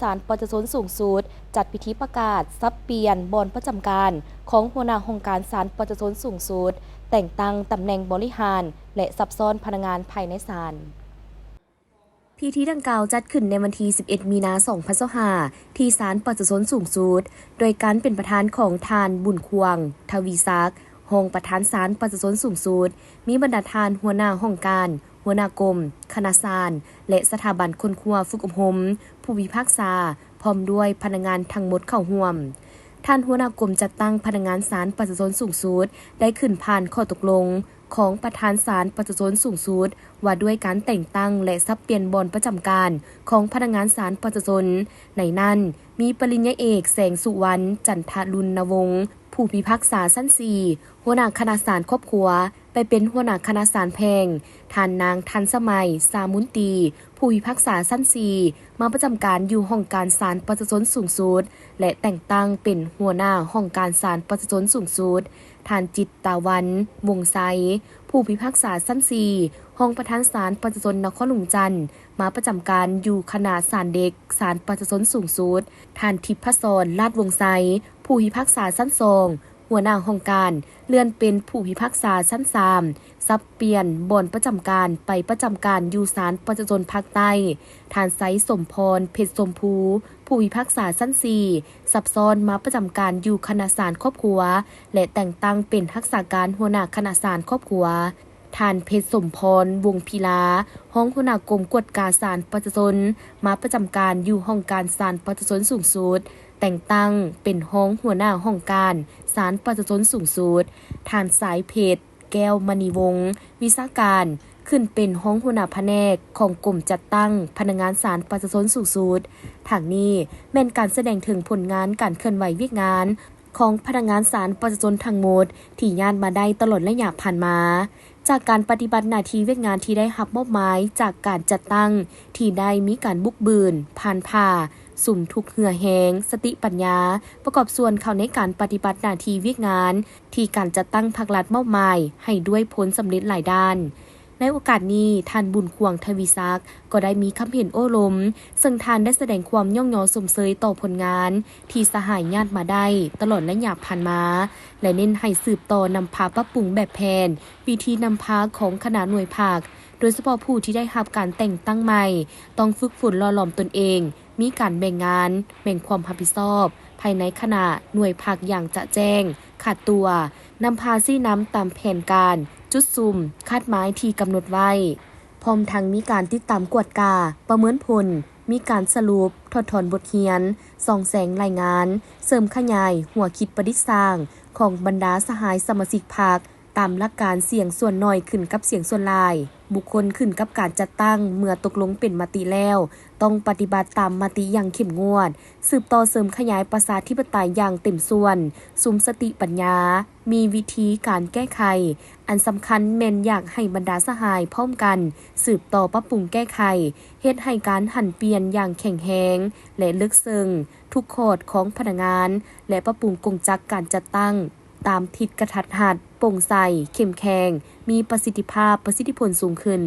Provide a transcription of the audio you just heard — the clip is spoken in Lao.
ສານປະຊາຊົນສູງສຸດ ຈັດພິທີປະກາດສັບປ່ຽນບ່ອນປະຈຳການຂອງຫົວໜ້າຫ້ອງການສານປະຊາຊົນສູງສຸດ, ແຕ່ງຕັ້ງຕຳແໜ່ງບໍລິຫານ ແລະ ສັບຊ້ອນພະນັກງານພາຍໃນສານ. ພິທີດັ່ງກ່າວຈັດຂຶ້ນໃນວັນທີສິບເອັດ ມີນາ ສອງພັນຊາວຫ້າ ທີ່ສານປະຊາຊົນສູງສຸດ ໂດຍການເປັນປະທານຂອງທ່ານ ບຸນຂວາງ ທະວີສັກ ຮອງປະທານສານປະຊາຊົນສູງສຸດ, ມີບັນດາທ່ານຫົວໜ້າຫ້ອງການ, ຫົວໜ້າກົມ, ຄະນະສານ ແລະ ສະຖາບັນຄົ້ນຄວ້າຝຶກອົບຮົມ, ຜູ້ພິພາກສາ, ພ້ອມດ້ວຍພະນັກງານທັງໝົດເຂົ້າຮ່ວມ. ທ່ານຫົວໜ້າກົມຈັດຕັ້ງພະນັກງານສານປະຊາຊົນສູງສຸດ ໄດ້ຂຶ້ນຜ່ານຂໍ້ຕົກລົງຂອງປະທານສານປະຊາຊົນສູງສຸດ ວ່າດ້ວຍການແຕ່ງຕັ້ງ ແລະ ສັບປ່ຽນບ່ອນປະຈຳການຂອງພະນັກງານສານປະຊາຊົນ. ໃນນັ້ນ ມີປະລິນຍາເອກ ແສງສຸວັນ ຈັນທະລຸນນະວົງ ຜູ້ພິພາກສາຊັ້ນສີ່ ຫົວໜ້າຄະນະສານຄອບຄົວ ໄປເປັນຫົວໜ້າຄະນະສານແພ່ງ, ທ່ານນາງ ທັນສະໄໝ ຊາມຸນຕີ ຜູ້ພິພາກສາຊັ້ນສີ່ ມາປະຈຳການຢູ່ຫ້ອງການສານປະຊາຊົນສູງສຸດ ແລະ ແຕ່ງຕັ້ງເປັນຫົວໜ້າຫ້ອງການສານປະຊາຊົນສູງສຸດ, ທ່ານ ຈິດຕາວັນ ວົງໄຊ ຜູ້ພິພາກສາຊັ້ນສີ່ ຮອງປະທານສານປະຊາຊົນນະຄອນຫຼວງຈັນ ມາປະຈຳການຢູ່ຄະນະສານເດັກສານປະຊາຊົນສູງສຸດ, ທ່ານ ທິບພະສອນ ລາດວົງໄຊ ຜູ້ພິພາກສາຊັ້ນສອງ ຫົວໜ້າຫ້ອງການ ເລື່ອນເປັນຜູ້ພິພາກສາຊັ້ນສາມ ສັບປ່ຽນບ່ອນປະຈຳການໄປປະຈຳການຢູ່ສານປະຊາຊົນພາກໃຕ້, ທ່ານ ໄຊສົມພອນ ເພັດຊົມພູ ຜູ້ພິພາກສາຊັ້ນສີ່ ສັບຊ້ອນມາປະຈຳການຢູ່ຄະນະສານຄອບຄົວ ແລະ ແຕ່ງຕັ້ງເປັນຮັກສາການຫົວໜ້າຄະນະສານຄອບຄົວ, ທ່ານ ເພັດສົມພອນ ວົງພິລາ ຮອງຫົວໜ້າກົມກວດກາສານປະຊາຊົນ ມາປະຈຳການຢູ່ຫ້ອງການສານປະຊາຊົນສູງສຸດ, ແຕ່ງຕັ້ງເປັນຮອງຫົວໜ້າຫ້ອງການສານປະຊາຊົນສູງສຸດ, ທ່ານ ສາຍເພັດ ແກ້ວມະນີວົງ ວິຊາການ ຂຶ້ນເປັນຮອງຫົວໜ້າພະແນກຂອງກົມຈັດຕັ້ງພະນັກງານສານປະຊາຊົນສູງສຸດ. ທັງນີ້ແມ່ນການສະແດງເຖິງຜົນງານການເຄື່ອນໄຫວວຽກງານຂອງພະນັກງານສານປະຊາຊົນທັງໝົດທີ່ຍາດມາໄດ້ຕະຫຼອດໄລຍະຜ່ານມາ. ຈາກການປະຕິບັດໜ້າທີ່ວຽກງານທີ່ໄດ້ຮັບມອບໝາຍຈາກການຈັດຕັ້ງ ທີ່ໄດ້ມີການບຸກບືນ, ຜ່ານຜ່າ, ສຸມທຸກເຫື່ອແຮງ, ສະຕິປັນຍາ ປະກອບສ່ວນເຂົ້າໃນການປະຕິບັດໜ້າທີ່ວຽກງານ ທີ່ການຈັດຕັ້ງພາກລັດມອບໝາຍໃຫ້ດ້ວຍຜົນສຳເລັດຫຼາຍດ້ານ. ໃນໂອກາດນີ້, ທ່ານ ບຸນຂວາງ ທະວີສັກ ກໍໄດ້ມີຄຳເຫັນໂອ້ລົມ, ເຊິ່ງທ່ານໄດ້ສະແດງຄວາມຍ້ອງຍໍຊົມເຊີຍຕໍ່ຜົນງານທີ່ສະຫາຍຍາດມາໄດ້ຕະຫຼອດໄລຍະຜ່ານມາ ແລະ ເນັ້ນໃຫ້ສືບຕໍ່ນຳພາປັບປຸງແບບແຜນ, ວິທີນຳພາຂອງຄະນະໜ່ວຍພັກ, ໂດຍສະເພາະຜູ້ທີ່ໄດ້ຮັບການແຕ່ງຕັ້ງໃໝ່ ຕ້ອງຝຶກຝົນຫຼໍ່ຫຼອມຕົນເອງ, ມີການແບ່ງງານ, ແບ່ງຄວາມຮັບຜິດຊອບ ພາຍໃນຄະນະໜ່ວຍພັກຢ່າງຈະແຈ້ງ, ຂາດຕົວ, ນຳພາຊີ້ນຳຕາມແຜນການ, ຈຸດສຸມ, ຄາດໝາຍທີ່ກຳນົດໄວ້, ພ້ອມທັງມີການຕິດຕາມກວດກາ, ປະເມີນຜົນ, ມີການສະຫຼຸບ, ຖອດຖອນບົດຮຽນ, ສ່ອງແສງລາຍງານ, ເສີມຂະຫຍາຍຫົວຄິດປະດິດສ້າງຂອງບັນດາສະຫາຍສະມາຊິກພັກ, ຕາມຫຼັກການສຽງສ່ວນໜ້ອຍຂຶ້ນກັບສຽງສ່ວນຫຼາຍ, ບຸກຄົນຂຶ້ນກັບການຈັດຕັ້ງເມື່ອຕົກລົງເປັນມະຕິແລ້ວ ຕ້ອງປະຕິບັດຕາມມະຕິຢ່າງເຂັ້ມງວດ, ສືບຕໍ່ເສີມຂະຫຍາຍປະຊາທິປະໄຕຢ່າງເຕັມສ່ວນ, ສຸມສະຕິປັນຍາ, ມີວິທີການແກ້ໄຂ, ອັນສຳຄັນແມ່ນຢາກໃຫ້ບັນດາສະຫາຍພ້ອມກັນສືບຕໍ່ປັບປຸງແກ້ໄຂ, ເຮັດໃຫ້ການຫັນປ່ຽນຢ່າງແຂງແຮງ ແລະ ເລິກເຊິ່ງທຸກຂອດຂອງພະນັກງານ ແລະ ປັບປຸງກົງຈັກການຈັດຕັ້ງ ຕາມທິດກະທັດຮັດ, ໂປ່ງໃສ, ເຂັ້ມແຂງ, ມີປະສິດທິພາບ, ປະສິດທິຜົນສູງຂຶ້ນ.